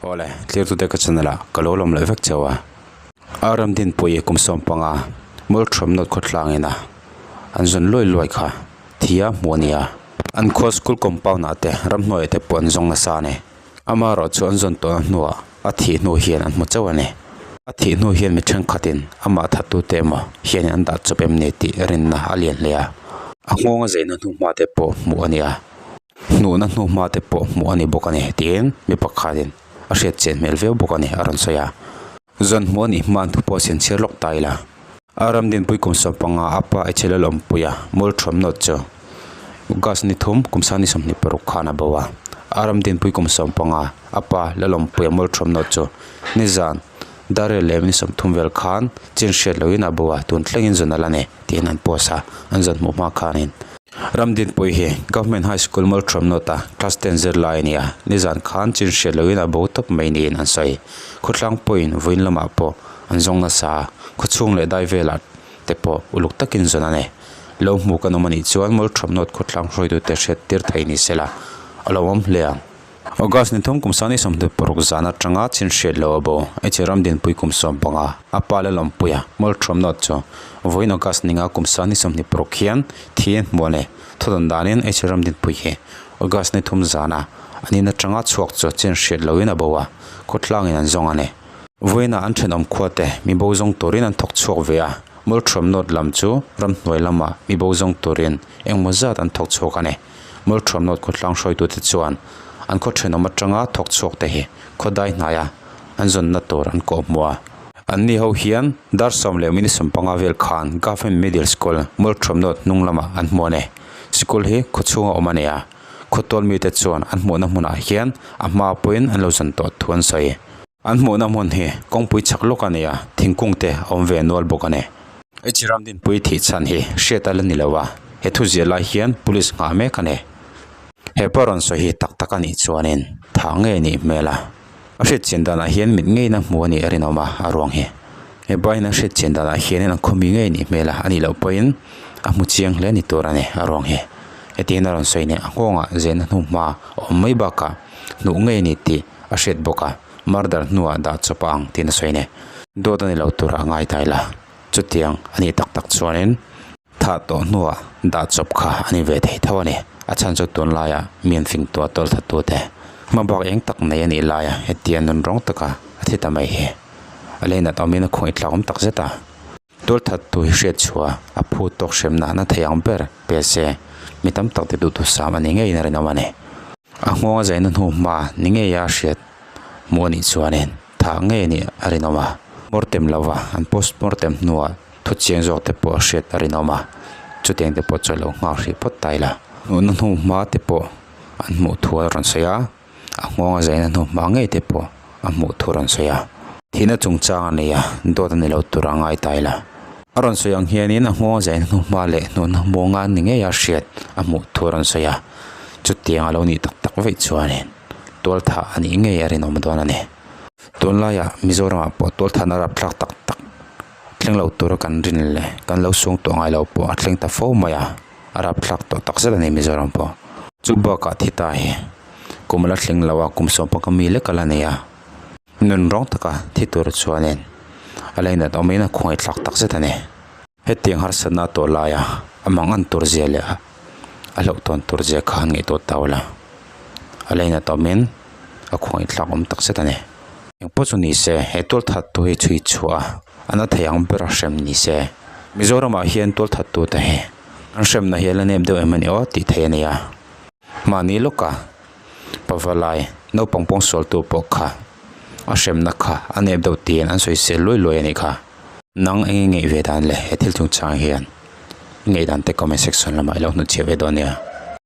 Awle, thlirtute ka channel ah ka lo lawm leh vek cheu a. RM Dinpuii kum 15 Mualṭhuam North khawtlang ina an zawn luai luai kha thi a hmuh a ni a. An khua school compound ah te ramhnuaiah te pawh an zawng nasa a ni. Amaherawh chu an zawn tawhna hnuah a thih hnu hian an hmu chauh a ni. A thih hnu hian mi thenkhatin amah thattute emaw hianin an dah chawp em ni tih rinna a lian hle a. A nghawng a zeina hnuhma te pawh hmuh a ni a. Hnuhna hnuhma te pawh hmuh a ni bawk a ni tiin mi pakhatin a hriat chian hmel viau bawk a ni a rawn sawi a. Zawn hmuh a nih hma an thu pawh sian chhiar lawk ta ila. A ram dinpui kum 15 a pa i chhel a lawmpui a, Mualṭhuam nawt chu August ni thum kum sang ni 26 khan a bo a. A ram dinpui kum 15 a pa la lawmpui a Mualṭhuam nawt chu nizan Darel leh ni 30 vel khan chin hriat lohin a bo a, tun thlengin zawn a la nei tiin an post a, an zawn hmuh hma khanin. Ram dinpui hi Government High School Mualṭhuam nawta class ten zirlai a ni a, nizan khan chin hriat lohin a bo tawp mai niin an sawi. Khawtlang pawhin vawiin lamah pawh an zawng nasa a, khawchhung leh dai velah te pawh uluk takin zawn a ni. Lo hmu kan awm a nih chuan Mualṭhuam North khawtlang hruaitute hriat tir thei ni sela a lo awm hle ang. August ni thum kum sani 26 zan atanga chin hriat lo a bo. Hei ram dinpui kum 15 a pa la lawmpui a, Mualṭhuam North chu vawiin August ninga kum sani 26 hian thi an hmu a ni. Thawdawn danin hei ram dinpui hi August ni thum zana an in atanga chhuak chu chin hriat loin a bo a, khawtlangin an zawng a ni. Vawiinah an thenawm khuate mi bo zawng turin an thawk chhuak ve a, Mualṭhuam North lam chu ramhnuai lamah mi bo zawng turin engmaw zat an thawk chhuak a ni. Mualṭhuam North khawtlang hruaitute chuan an khaw thenawm atanga thawk chhuak te hi khaw dai hnaia an zawnna tur an kawh hmu a. Anni ho hian dar sawm leh minute 15 vel khan Government Middle School Mualṭhuam North hnung lamah an hmu a ni. Sikul hi khaw chhunga awm a ni a, khawtual mite chuan an hmuhna hmunah hian a hma pawhin an lo zawn tawh thu an sawi. An hmuhna hmun hi kawngpui chak lawk a ni a, thingkung te a awm ve nual bawk a ni. H Ramdinpui thih chhan hi hriat a la ni lo a, he thu ziah lai hian police nghah mek a ni. He pa rawn sawi hi tak tak a nih chuanin thah ngei a nih hmel a, a hriat chian danah hian mit ngeiin a hmu a nih a rinawm a, a ruang hi. He pa hian a hriat chian danah hianin an khawmi ngei a nih hmel a, a nih loh pawhin a hmu chiang hle a ni tur a ni a ruang hi. Heti hian a rawn sawi nia a nghawngah zehna hnuhma a awm mai bakah hnuh ngei a ni tih a hriat bawk a, murder hnuah dah chawp a ang tiin a sawi a ni. Dawt a ni lo tur a ngai ta ila, chutiang a nih tak tak chuanin thah tawh hnuah dah chawp kha a ni ve thei tho a ni. A chhan chu tunlaia mi an fing tuah tawl that tute hma bak eng tak nei a nih laia hetia nun rawng taka a thi ta mai hi a leinat awmin a khawngaih tlak awm tak zet a. Tual that tu hi hriat chhuah a phu tawk hrem na na thei ang ber pe se mi tam tak te duh thusam a ni ngeiin a rinawm a ni. A nghawng a zaina hnu hma ni ngei a hriat hmuh a nih chuanin thah ngei a nih a rinawm a. Mortem lova an post mortem hnuah thu chiang zawk te pawh a hriat a rinawm a, chutiang te pawh chu a lo nghak hrih phawt ta ila. Hmuhna hnu hma te pawh an hmuh thu a rawn sawi a. A nghawng a zaina hnu hma ngei te pawh a hmuh thu rawn sawi a. Thihna chungchang a nei a, dawt a ni lo tur a ngai ta ila. A rawn sawi ang hianin a nghawng a zaina hnu hma leh hnuhna hmuanga ni ngei a hriat a hmuh thu rawn sawi a. Chutiang a lo nih tak tak veih chuanin tualthah a nih ngei a rinawm dawn a ni. Tunlaiah Mizoramah pawh tualthahna rapthlak tak tak thleng lo tura kan rin leh kan lo sung tawh ngai lo pawh a thleng ta fo mai a, a rapthlak tawh tak zet a ni Mizoram pawh. Chu bakah thi ta hi kum la thleng lo a, kum 15 mi lek a la nei a, nun rawng taka thi tur chuanin a lainat awmin a khawngaih thlak tak zet a ni. Hetiang harsatna a tawh laia a mang an tur zia leh a hlauhtawn tur zia kha han ngaihtuah tau la, a lainat awmin a khawngaih thlak awm tak zet a ni. Engpawh chu ni se, he tualthat tu hi chhui chhuah a, a na thei ang ber a hrem ni se. Mizoramah hian tualthat tute hi an hremna hi a la nep deuh em a ni aw tih theih a ni a. Mahni lawka pavalai naupang pawng sualtu pawh kha a hremna kha a nep deuh tiin an sawi sel luai luai a nih kha. Nang eng i ngeih ve dan le he thil chungchang hian i ngaihdan te comment section lamah i lo hnutchhiah ve dawn nia.